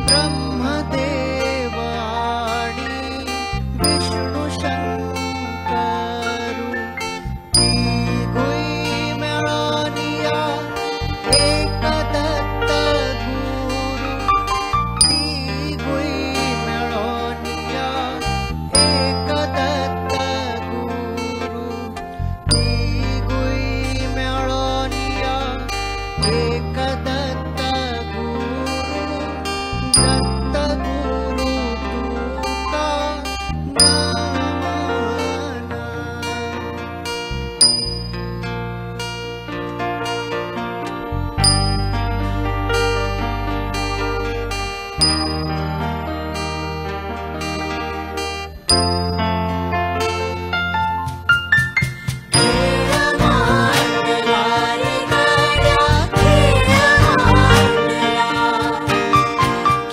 ब्रह्मदेव आणि विष्णु शंकरू तिगूय मेळोनिया एक दत्त गुरू तिगूय मेळोनिया एक दत्त गुरू तिगूय मेळोनिया एक दत्त गुरू दत्त गुरू तुका नमन. खेळ मांडला रे गड्या खेळ मांडला,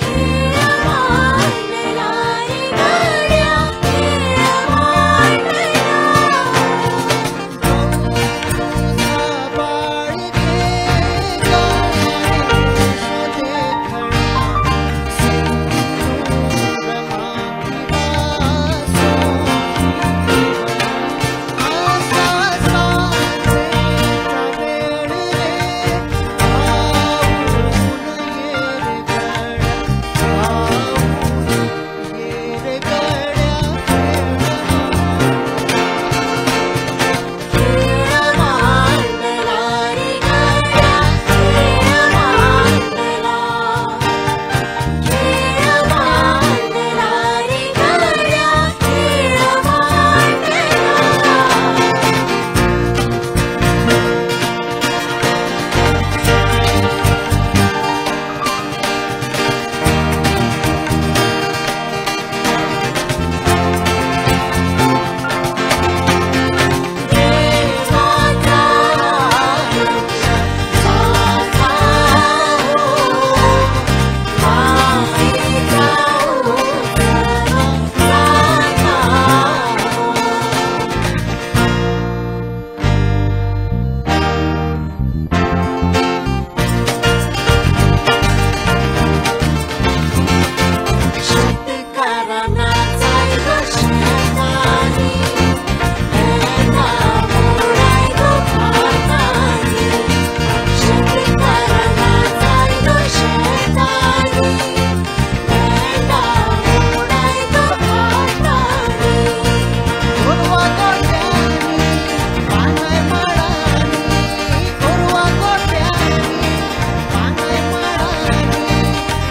खेळ मांडला रे गड्या खेळ मांडला. तुझा बाळगे गणेश देखणा सिंदूर माखिला सोनी असा सांजेचा वेळ रे धावून ये रे गड्या धावून ये रे गड्या खेळ खेळ मांडला रे गड्या खेळ मांडला, खेळ मांडला रे गड्या खेळ मांडला. देवाचा साथा हो, माईचा उत्सव साथा हो. शेतकारांना जाय गो शेतानी, भेंडा मोडाय गो भातानी. शेतकारांना जाय गो शेतानी, भेंडा मोडाय गो भातानी. गोरवा गोट्यांनी पानाय माडांनी गोरवा गोट्यांनी पानाय माडांनी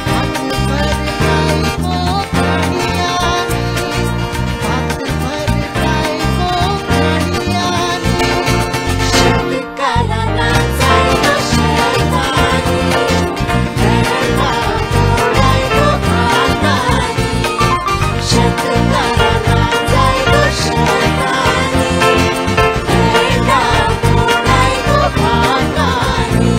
भात भर जाय गो खाणयांनी भात भर जाय गो खाणयांनी. शेतकारांना जाय गो शेतानी, भेंडा मोडाय गो भातानी. शेतकारांना जाय गो शेतानी, भेंडा मोडाय गो भातानी.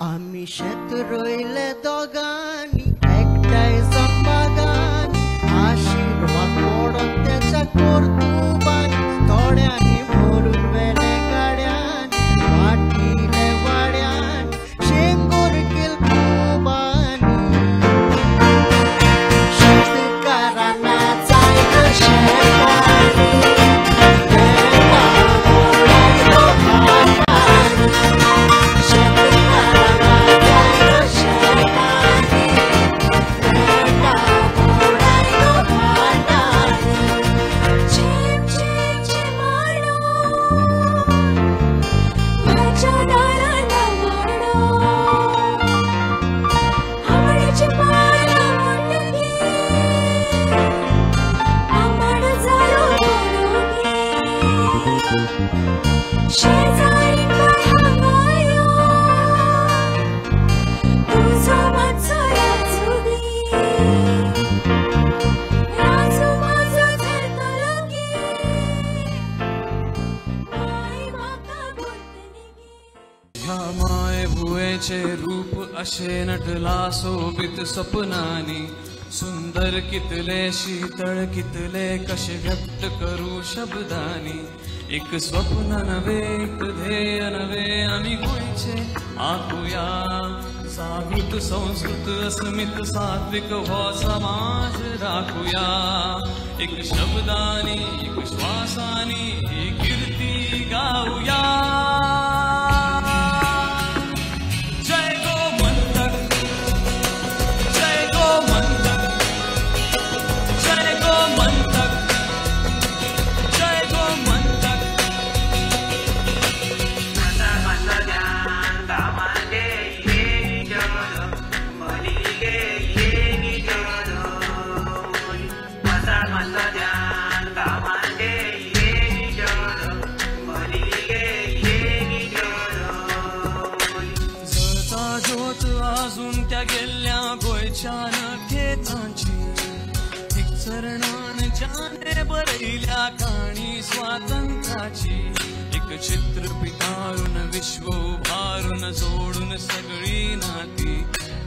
आमी शेत रोयले दोगांनी एकठांय जावन बागांनी आशिर्वाद पडोन तेच्या कर्तुबांनी थोड्यांनी भरून व्हेले गाड्यांनी वाटिले वाड्यांनी शेंगूर केल खुबांनी. शेतकारांना जाय गो शेतानी, भेंडा मोडाय गो भातानी. शेतकारांना जाय गो शेतानी, भेंडा मोडाय गो भातानी. झिम झिम झिमाडो माझ्या दाराला वाडो, आवडीची पानां मोडकी आंबाडो जालो कोरोगी. शेजारी हांगायो तुजो मातसो राजू दी, राजू म्हाजो धरतलो गे, माय म्हाका गोडतली गे. ह्या मायभुंयेचे रूप अशे नटला सोबीत सपनांनी, सुंदर कितले शीतळ कितले कशे व्यक्त करू शब्दांनी. एक स्वप्न नव्हे एक ध्येय नव्हे आमी गोंयचे आकुया. जागृत संस्कृत अस्मित सात्विक हो समाज राखुया. एक शब्दानी एक श्वासानी ही कीर्ती गाऊया. जय गोमंतक, जय गोमंतक, जय गोमंतक, जय गोमंतक. जळता ज्योत अजून त्या गेल्ल्या गोंयच्या नखेत्रांची, एक चरणान ज्याने बरयल्या काणी स्वातंत्र्याची. एक चित्र पितारून विश्व उभारून जोडून सगळी नाती,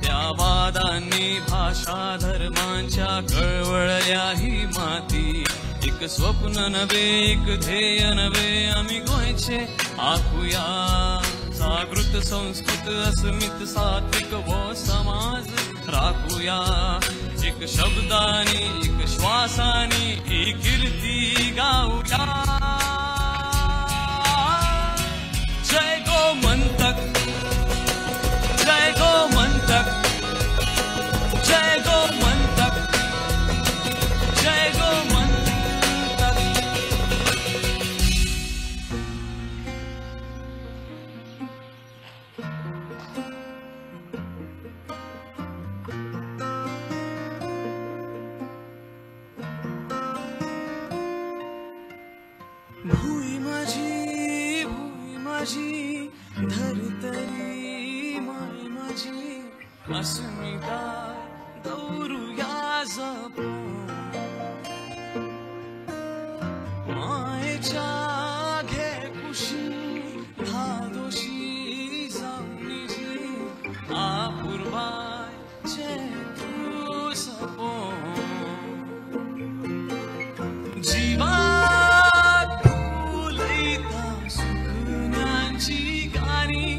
त्या वादांनी भाषा धर्मांच्या कळवळल्या ही माती. एक स्वप्न नव्हे एक ध्येय नव्हे आमी गोंयचे आकुया. जागृत संस्कृत अस्मित सात्विक हो समाज राखुया. एक शब्दानी एक श्वासानी ही कीर्ती गाऊया. जय गोमंतक, जय गोमंतक, जय गोमंतक, जय गोमंतक. भूई माझी, भूई माझी, धरतरी माय माझी, अस्मिता दवरुया जपून. मायेच्या घे कुशी धादोशी जावनी जी, आपुरबायचे तूं सपोन. जिवाक फुलयता सुकण्यांची गाणी,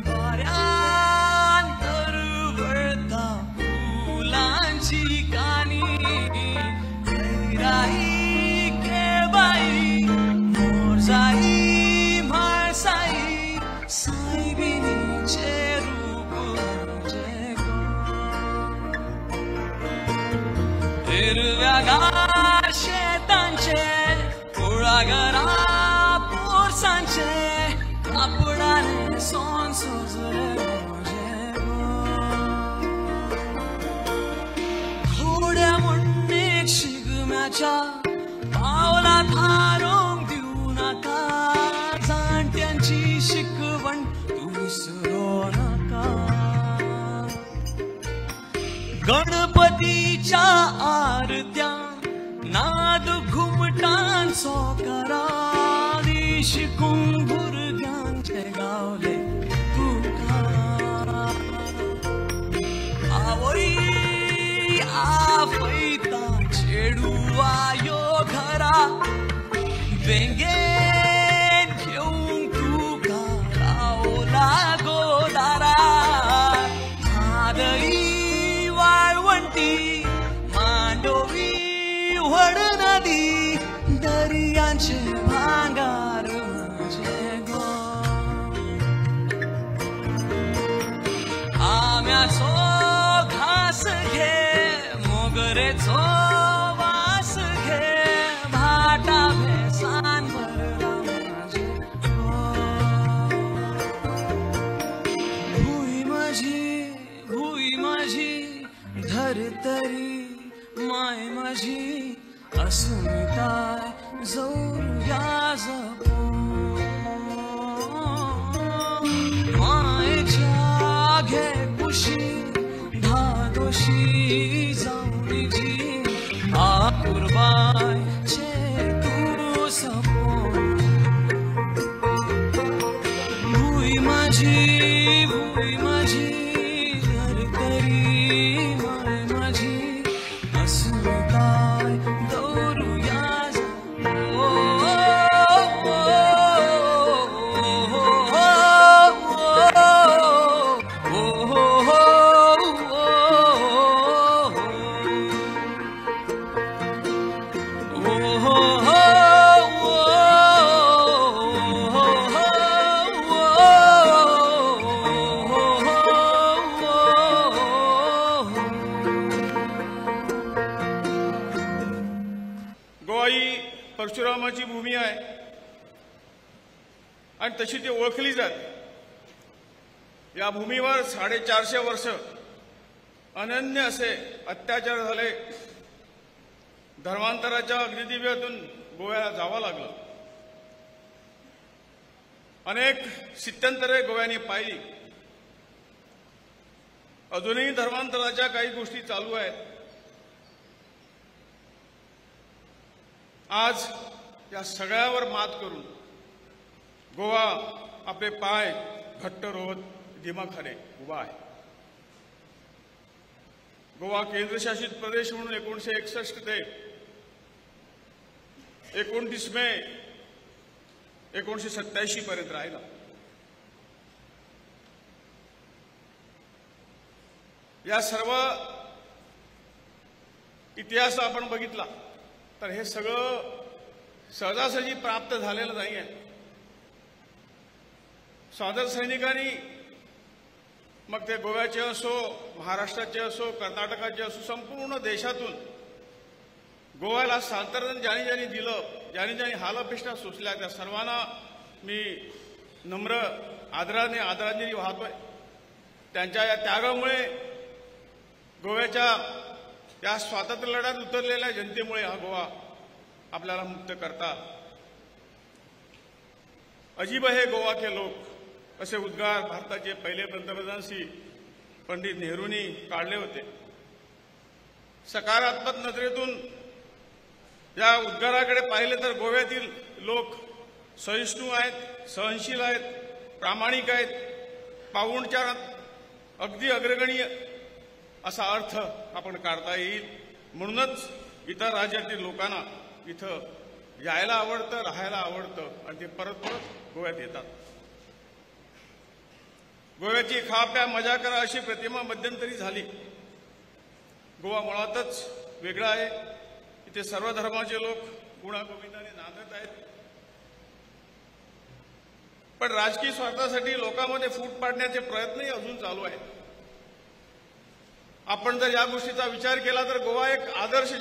वाऱ्यान तरवळता फुलांची कानी. खैराई केबाई मोरजाई म्हाळसाई, सायबिणीचें रूप म्हजें गोंय. हिरव्यागार शेतांचे, कुळागरा पोरसांचे, कापडाने सोन सजले म्हजें गोंय. घोड्या म्हणणेक शिगम्याच्या पावला थारोवंक दिवं नाका. जाणट्यांची शिकवण तूं विसरूं नाका. गणपतीच्या आरत्यान नाद घुमटांचो करा, शिकूंक भुरग्यांचे गावले तुका. आवय आपयता चेडवा यो घरा, बेंगेन घेवंक तुका रावला गो दारार. म्हादई वाळवंटी मांडोवी व्हड नदी, दर्यांचे भांगार म्हजें गोंय. आम्याचो घास घे, मोगरेचो वास घे, भाटा भेसान भरला म्हजें गोंय. भूंय माझी, भूंय माझी, धरतरी माय माझी, अस्मिताय जवरुया जपून. मायेच्या घे कुशी धादोशी जावनी जी, आपुरबायचे तूं सपोन. भूंय माझी, भूंय माझी, धरतरी माय माझी, अस्मिताय दवरुया जपून. आणि तशी ती ओळखली जाते. या भूमीवर 450 वर्ष अनन्य असे अत्याचार झाले. धर्मांतराच्या अग्निदिव्यातून गोव्याला जावं लागलं. अनेक स्थित्यंतरे गोव्याने पाहिली. अजूनही धर्मांतराच्या काही गोष्टी चालू आहेत. आज या सगळ्यावर मात करून गोवा आपले पाय घट्ट रोवत दिमाखाने उभा आहे. गोवा केंद्रशासित प्रदेश म्हणून 1961 ते 29 मे 1987 पर्यंत राहिला. या सर्व इतिहास आपण बघितला तर हे सगळं सहजासहजी प्राप्त झालेलं नाही आहे. स्वातंत्र्य सैनिकांनी, मग ते गोव्याचे असो, महाराष्ट्राचे असो, कर्नाटकाचे असो, संपूर्ण देशातून गोव्याला स्वातंत्र्य ज्यांनी ज्यांनी दिलं, ज्यांनी ज्यांनी हालअपेष्टा सोसल्या, त्या सर्वांना मी नम्र आदराने आदरांजली वाहतोय. त्यांच्या या त्यागामुळे, गोव्याच्या या स्वातंत्र्य लढ्यात उतरलेल्या जनतेमुळे हा गोवा आपल्याला मुक्त करता. अजीब हे गोवा के लोक असे उद्गार भारताचे पहिले पंतप्रधान श्री पंडित नेहरूंनी काढले होते. सकारात्मक नजरेतून या उद्गाराकडे पाहिले तर गोव्यातील लोक सहिष्णू आहेत, सहनशील आहेत, प्रामाणिक आहेत, पाहुणचारात अगदी अग्रगण्य असा अर्थ आपण काढता येईल. म्हणूनच इतर राज्यातील लोकांना इथं यायला आवडतं, राहायला आवडतं आणि ते परत परत गोव्यात येतात. गोव्याची खा प्या मजा करा अशी प्रतिमा मध्यंतरी झाली. गोवा मुळातच वेगळा आहे. इथे सर्व धर्माचे लोक गुणागोविंदाने नांदत आहेत. पण राजकीय स्वार्थासाठी लोकांमध्ये फूट पाडण्याचे प्रयत्नही अजून चालू आहेत. आपण जर या गोष्टीचा विचार केला तर गोवा एक आदर्श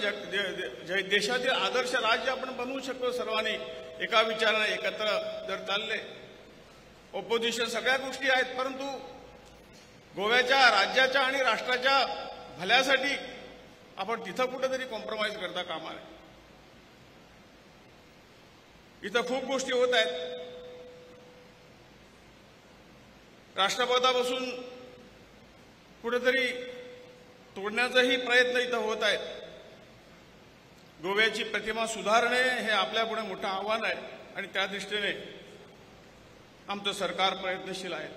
देशातील आदर्श राज्य आपण बनवू शकतो. सर्वांनी एका विचाराने एकत्र जर चालले, ऑपोजिशन सगळ्या गोष्टी आहेत, परंतु गोव्याच्या राज्याच्या आणि राष्ट्राच्या भल्यासाठी आपण तिथं कुठेतरी कॉम्प्रोमाइज करता कामा नये. इथं खूप गोष्टी होत आहेत. राष्ट्रपदापासून कुठेतरी तोडण्याचाही प्रयत्न इथं होत आहेत. गोव्याची प्रतिमा सुधारणे हे आपल्यापुढे मोठं आव्हान आहे आणि त्या दृष्टीने आमचं सरकार प्रयत्नशील आहे.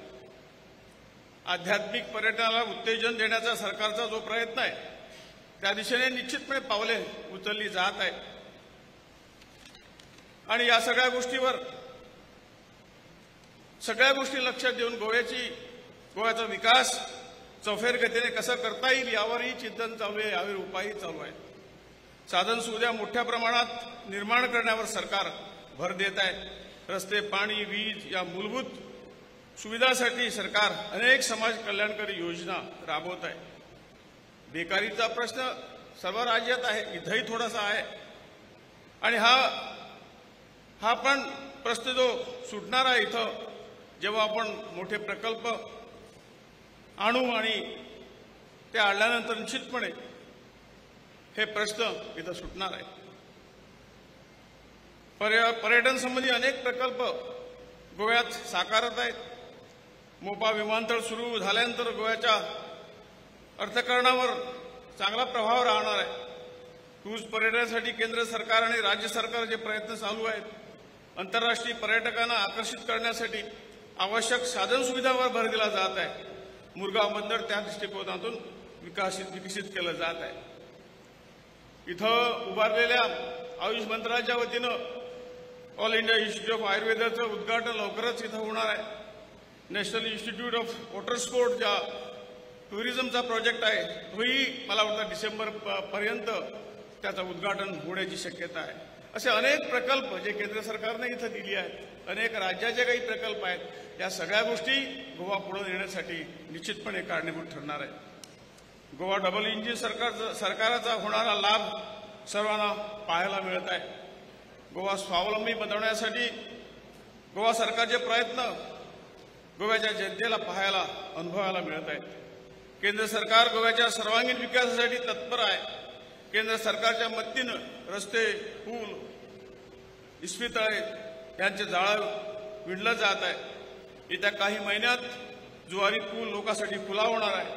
आध्यात्मिक पर्यटनाला उत्तेजन देण्याचा सरकारचा जो प्रयत्न आहे त्या दिशेने निश्चितपणे पावले उचलली जात आहेत. आणि या सगळ्या गोष्टीवर सगळ्या गोष्टी लक्षात घेऊन गोव्याचा विकास चौफेर गतीने कसा करता येईल यावरही चिंतन चालू आहे, यावर उपायही चालू आहेत. साधनसुविधा मोठ्या प्रमाणात निर्माण करण्यावर सरकार भर देत आहे. रस्ते, पाणी, वीज या मूलभूत सुविधांसाठी सरकार अनेक समाज कल्याणकारी योजना राबवत आहे. बेकारीचा प्रश्न सर्व राज्यात आहे, इथंही थोडासा आहे आणि हा पण प्रश्न जो सुटणार आहे इथं जेव्हा आपण मोठे प्रकल्प आणू आणि ते आणल्यानंतर निश्चितपणे हे प्रश्न इथं सुटणार आहे. पर्यटन संबंधी अनेक प्रकल्प गोव्यात साकारत आहेत. मोपा विमानतळ सुरू झाल्यानंतर गोव्याच्या अर्थकारणावर चांगला प्रभाव राहणार आहे. क्रूज पर्यटनासाठी केंद्र सरकार आणि राज्य सरकारचे प्रयत्न चालू आहेत. आंतरराष्ट्रीय पर्यटकांना आकर्षित करण्यासाठी आवश्यक साधनसुविधांवर भर दिला जात आहे. मुरगाव बंदर त्या दृष्टिकोनातून विकसित केलं जात आहे. इथं उभारलेल्या आयुष मंत्रालयाच्या वतीनं ऑल इंडिया इन्स्टिट्यूट ऑफ आयुर्वेदाचं उद्घाटन लवकरच इथं होणार आहे. National institute of water sport ज्या टुरिझमचा प्रोजेक्ट आहे तोही मला वाटतं डिसेंबर पर्यंत त्याचं उद्घाटन होण्याची शक्यता आहे. असे अनेक प्रकल्प जे केंद्र सरकारने इथं दिली आहेत, अनेक राज्याचे काही प्रकल्प आहेत, या सगळ्या गोष्टी गोवा पुढे नेण्यासाठी निश्चितपणे कारणीभूत ठरणार आहे. गोवा डबल इंजिन सरकाराचा होणारा लाभ सर्वांना पाहायला मिळत आहे. गोवा स्वावलंबी बनवण्यासाठी गोवा सरकारचे प्रयत्न गोव्याच्या जनतेला पाहायला, अनुभवायला मिळत आहेत. केंद्र सरकार गोव्याच्या सर्वांगीण विकासासाठी तत्पर आहे. केंद्र सरकारच्या मदतीनं रस्ते, पूल, इस्पितळे यांचे जाळं विणलं जात आहे. येत्या काही महिन्यात जुवारी पूल लोकांसाठी खुला होणार आहे.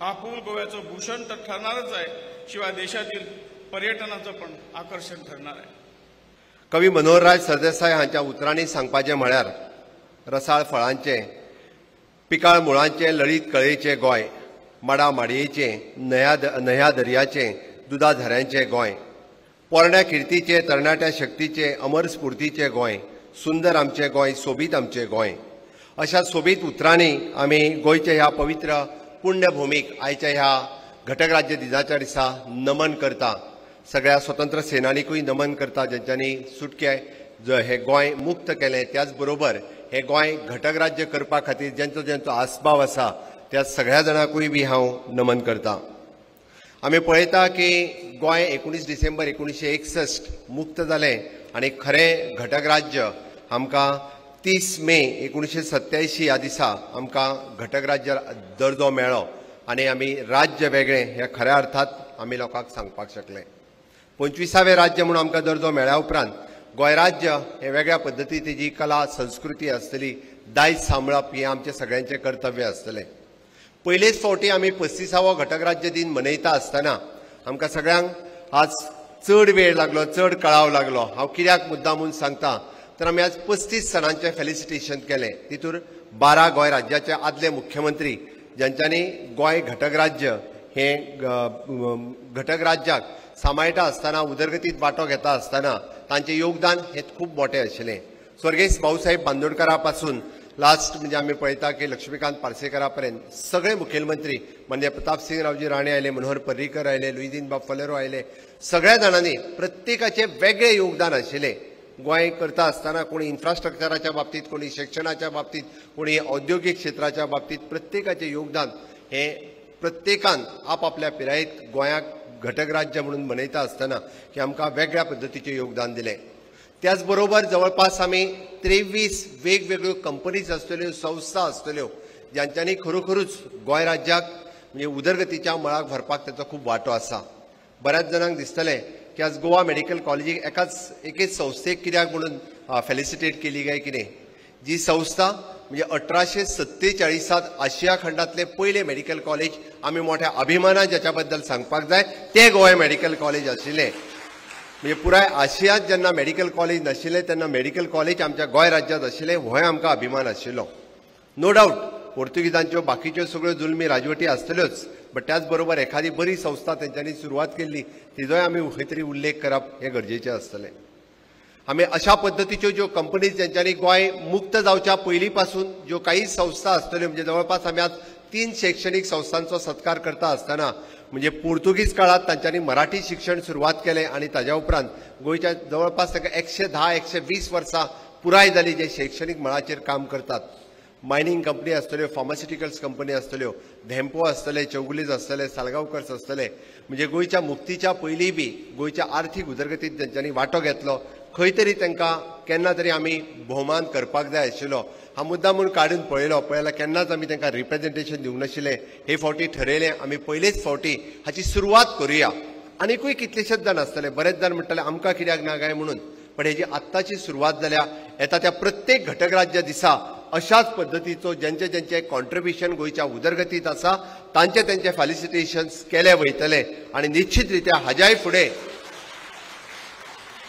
हा पूल गोव्याचं भूषण तर ठरणारच आहे, शिवाय देशातील पर्यटनाचं पण आकर्षण ठरणार आहे. कवी मनोहरराय सरदेसाय हांच्या उतरांनी सांगपाचें म्हळ्यार रसाळ फळांचें, पिकाळ मुळांचें, लळीत कळेचें गोंय, माडा माडयेचें, न्हंया दर्याचें, दुदा झऱ्यांचें गोंय, पोरण्या किर्तीचें, तरणाट्या शक्तीचें, अमर स्फुर्तीचें गोंय, सुंदर आमचें गोंय, सोबीत आमचें गोंय. अशा सोबीत उतरांनी आमी गोंयच्या ह्या पवित्र पुण्यभूमीक आयच्या ह्या घटक राज्य दिनाच्या दिसा नमन करता. सगळ्या स्वतंत्र सेनानीकूय नमन करता ज्यांच्यांनी सुटके हे गोंय मुक्त केलें. त्याच बरोबर हे गोंय घटक राज्य करपा खातीर ज्यांचो ज्यांचो आस्पाव आसा त्या सगळ्या जाणांकूय बी हांव नमन करता. आमी पळयता की गोंय 19 डिसेंबर 1961 मुक्त जालें आनी खरें घटक राज्य आमकां 30 मे 1987 ह्या दिसा आमकां घटक राज्य दर्जो मेळ्ळो आनी आमी राज्य वेगळें ह्या खऱ्या अर्थात आमी लोकांक सांगपाक शकले. 25वें राज्य म्हणून आमकां दर्जो मेळ्ळ्या उपरांत गोंय राज्य हे वेगळ्या पद्दतीची जी कला संस्कृती आसतली, दायज सांबाळप हें आमचें सगळ्यांचें कर्तव्य आसतलें. पयलेच फावटी आमी 35वो घटक राज्य दिन मनयता आसतना आमकां सगळ्यांक आज चड वेळ लागलो, चड कळाव लागलो. हांव कित्याक मुद्दाम म्हूण सांगता तर आमी आज 35 जाणांचें फेलिसिटेशन केलें. तितूर 12 गोंय राज्याचे आदले मुख्यमंत्री ज्यांच्यांनी गोंय घटक राज्य हें घटक राज्याक सांबाळटा आसतना, उदरगतीत वांटो घेता आसतना तांचें योगदान हें खूब मोठें आशिल्लें. स्वर्गेस्त भाऊसाहेब बांदोडकरा पासून लास्ट म्हणजे आमी पळयता की लक्ष्मीकांत पार्सेकरा पर्यंत सगळे मुखेलमंत्री म्हणजे प्रतापसिंग रावजी राणे आयले, मनोहर पर्रीकर आयले, लुईझीन बाब फलेरो आयले, सगळ्या जाणांनी प्रत्येकाचें वेगळें योगदान आशिल्लें. गोंय करता आसतना कोणी इन्फ्रास्ट्रक्चराच्या बाबतींत, कोणी शिक्षणाच्या बाबतींत, कोणी औद्योगिक क्षेत्राच्या बाबतींत प्रत्येकाचें योगदान हें प्रत्येकान आपआपल्या पिरायेत गोंयाक घटक राज्य म्हणून मनयता आसतना की आमकां वेगळ्या पद्दतीचें योगदान दिलें. त्याच बरोबर जवळपास आमी 23 वेगवेगळ्यो कंपनीज आसतल्यो, संस्था आसतल्यो ज्यांच्यांनी खरोखरूच गोंय राज्याक म्हणजे उदरगतीच्या मळाक व्हरपाक ताचो खूब वांटो आसा. बऱ्याच जाणांक दिसतलें की आज गोवा मेडिकल कॉलेजीक एकेच संस्थेक कित्याक म्हणून फेलिसिटेट केली काय कितें. जी संस्था म्हणजे 1847 आशिया खंडांतलें पयलें मेडिकल कॉलेज आमी मोठ्या अभिमानान ज्याच्या बद्दल सांगपाक जाय तें गोवा मेडिकल कॉलेज आशिल्लें. म्हणजे पुराय आशियांत जेन्ना मेडिकल कॉलेज नाशिल्लें तेन्ना मेडिकल कॉलेज आमच्या गोंय राज्यांत आशिल्लें, होय आमकां अभिमान आशिल्लो. नो डावट पोर्तुगीजांच्यो बाकीच्यो सगळ्यो जुलमी राजवटी आसतल्योच, बट त्याच बरोबर एखादी बरी संस्था तेंच्यांनी सुरवात केल्ली तिजोय आमी खंय तरी उल्लेख करप हें गरजेचें आसतलें. आमी अशा पद्दतीच्यो ज्यो कंपनीज ज्यांच्यांनी गोंय मुक्त जावच्या पयलीं पासून ज्यो काही संस्था आसतल्यो म्हणजे जवळपास आमी आज 3 शैक्षणीक संस्थांचो सत्कार करता आसतना म्हणजे पोर्तुगीज काळांत तांच्यांनी मराठी शिक्षण सुरवात केलें आनी ताज्या उपरांत गोंयच्या जवळपास तांकां 110 120 वर्सां पुराय जाली जे शैक्षणीक मळाचेर काम करतात. मायनींग कंपनी आसतल्यो, फार्मास्युटिकल्स कंपनी आसतल्यो, धेंपो आसतले, चौगुलीज आसतले, सालगांवकर्स आसतले. म्हणजे गोंयच्या मुक्तीच्या पयलीं बी गोंयच्या आर्थीक उदरगतींत तेंच्यांनी वांटो घेतलो. खंय तरी तांकां केन्ना तरी आमी भोवमान करपाक जाय आशिल्लो. हा मुद्दा म्हूण काडून पळयलो, पळयल्यार केन्नाच आमी तांकां रिप्रेजेंटेशन दिवंक नाशिल्लें. हे फावटी ठरयलें आमी पयलेच फावटी हाची सुरवात करुया. आनीकूय कितलेशेच जाण आसतले, बरेच जाण म्हणटले आमकां कित्याक ना काय म्हणून, पण हेजी आत्ताची सुरवात जाल्या. येता त्या प्रत्येक घटक राज्य दिसा अशाच पद्दतीचो ज्यांचे ज्यांचे कॉन्ट्रिब्युशन गोंयच्या उदरगतीत आसा तांचे तांचे फेलिसिटेशन्स केले वयतले आनी निश्चित रित्या हाज्याय फुडें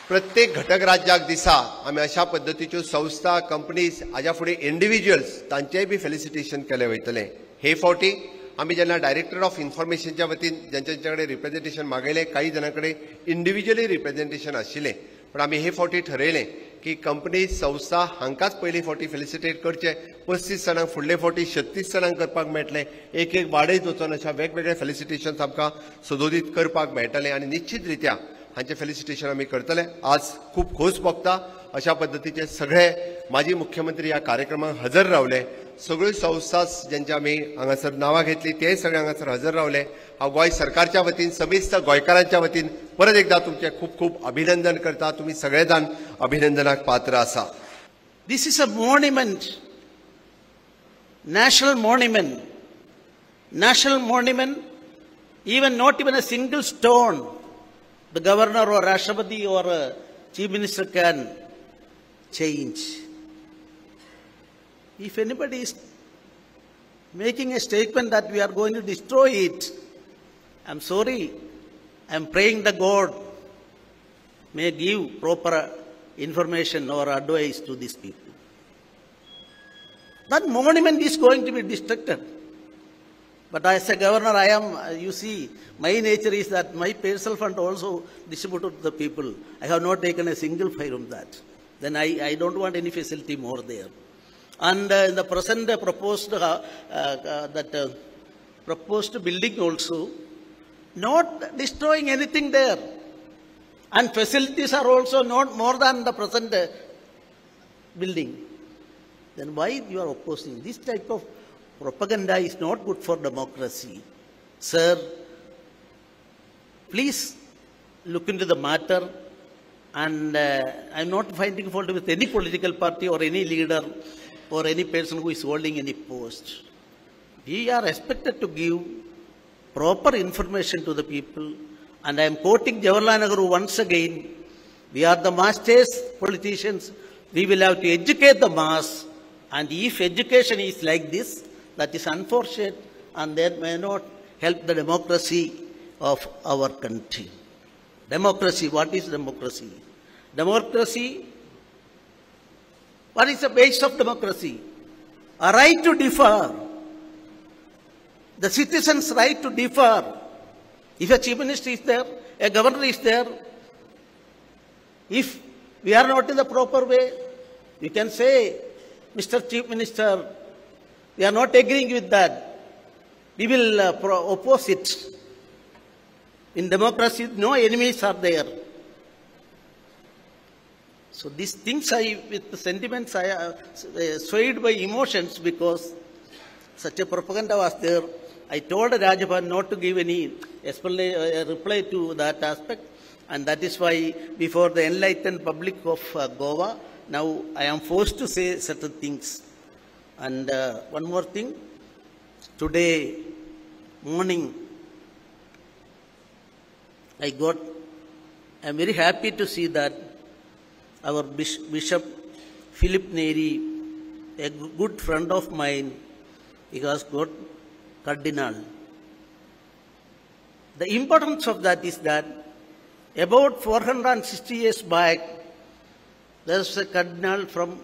प्रत्येक घटक राज्याक दिसा आमी अशा पद्दतीच्यो संस्था, कंपनीज, हाज्या फुडें इंडिव्हिज्युअल्स तांचेय बी फेलिसिटेशन केलें वयतलें. हे फावटी आमी जेन्ना डायरेक्टर ऑफ इन्फॉर्मेशनच्या वतीन ज्यांच्या ज्यांच्या कडेन रिप्रेजेंटेशन मागयलें, काही जाणां कडेन इंडिव्हिज्युअली रिप्रेजेंटेशन आशिल्लें, पण आमी हे फावटी ठरयलें की कंपनी, संस्था हांकांच पयले फावटी फेलिसिटेट करचें. 35 जाणांक, फुडले फावटी 36 जाणांक करपाक मेळटलें. एक एक वाडयत वचून अशा वेगवेगळे फेलिसिटेशन्स आमकां सदोदीत करपाक मेळटलें आनी निश्चित रित्या हांचें फेलिसिटेशन आमी करतले. आज खूब खोस भोगता अशा पद्दतीचे सगळे माजी मुख्यमंत्री ह्या कार्यक्रमाक हजर रावले. सगळ्यो संस्था ज्यांच्या आमी हांगासर नांवां घेतली ते सगळे हांगासर हजर रावले. हांव गोंय सरकारच्या वतीन, समेस्त गोंयकारांच्या वतीन परत एकदा तुमचें खूब खूब अभिनंदन करता. तुमी सगळे जाण अभिनंदनाक पात्र आसा. This is a monument, national monument. National monument, even not even a single stone, the governor or Rashtrapati or chief minister can change. If anybody is making a statement that we are going to destroy it, I'm sorry, I'm praying the God may give proper information or advice to these people. That monument is going to be destructed. But as a governor, I am, you see, my nature is that my personal fund also distributed to the people. I have not taken a single file from that. Then I don't want any facility more there. And in the present proposed, proposed building also, not destroying anything there. And facilities are also not more than the present building. Then why you are opposing? This type of propaganda is not good for democracy. Sir, please look into the matter. And I am not finding fault with any political party or any leader or any person who is holding any post. We are expected to give proper information to the people. And I am quoting Jawaharlal Nehru once again. We are the masters politicians. We will have to educate the mass. And if education is like this, that is unfortunate, and that may not help the democracy of our country. Democracy, what is democracy? Democracy, what is the base of democracy? A right to differ. The citizens' right to differ. If a chief minister is there, a governor is there, if we are not in the proper way, you can say, Mr. Chief Minister, we are not agreeing with that. We will oppose it. In democracy, no enemies are there. So these things I, with the sentiments, I swayed by emotions because such a propaganda was there. I told Raj Bhavan not to give any reply to that aspect, and that is why before the enlightened public of Goa, now I am forced to say certain things. And one more thing, today morning, I am very happy to see that our Bishop Philip Neri, a good friend of mine, he has got cardinal. The importance of that is that about 460 years back, there was a cardinal from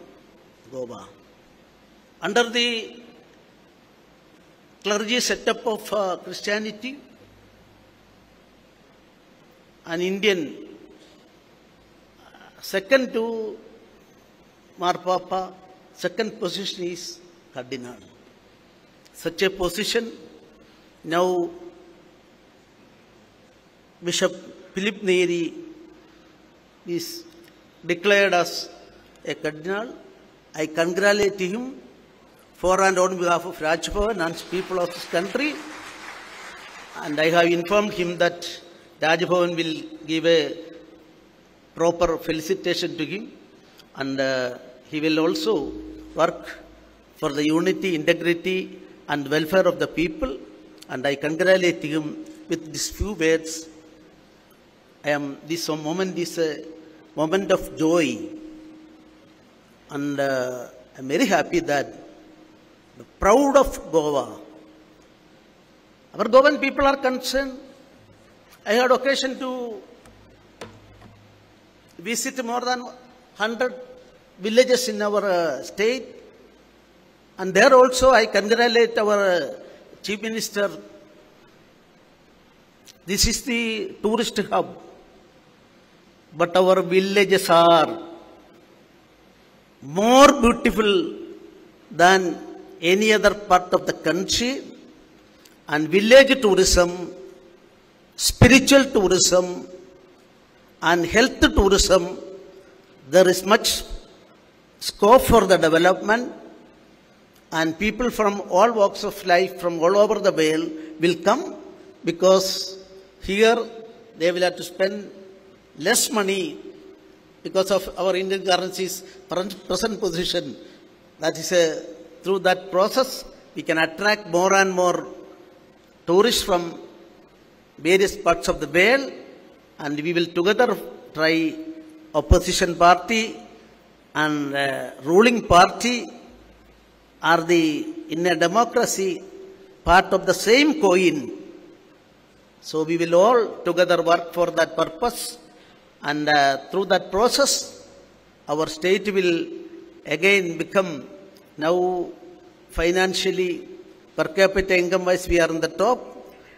Goa. Under the clergy setup of Christianity, an Indian, second to Marpapa, second position is cardinal. Such a position, now Bishop Philip Neri is declared as a cardinal. I congratulate him for and on behalf of Raj Bhavan and people of this country. And I have informed him that Raj Bhavan will give a proper felicitation to him, and he will also work for the unity, integrity and welfare of the people. And I congratulate him with these few words. This moment is a moment of joy, and I am very happy that the proud of Goa. Our Goan people are concerned. I had occasion to visit more than 100 villages in our state, and there also I congratulate our Chief Minister. This is the tourist hub, but our villages are more beautiful than any other part of the country, and village tourism, spiritual tourism and health tourism, there is much scope for the development, and people from all walks of life, from all over the world will come, because here they will have to spend less money because of our Indian currency's present position. That is, through that process, we can attract more and more tourists from various parts of the world, and we will together try opposition party and ruling party are the, in a democracy, part of the same coin. So we will all together work for that purpose, and through that process, our state will again become now financially, per capita income wise, we are in the top,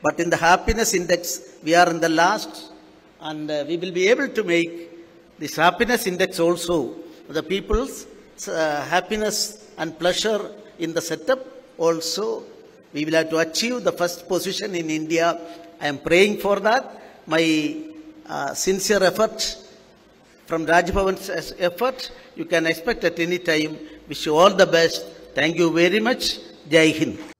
but in the happiness index, we are in the last, and we will be able to make this happiness index also, the people's happiness and pleasure in the setup also, we will have to achieve the first position in India. I am praying for that. My sincere effort from Raj Bhavan's effort, you can expect at any time. Wish you all the best. Thank you very much. Jai Hind.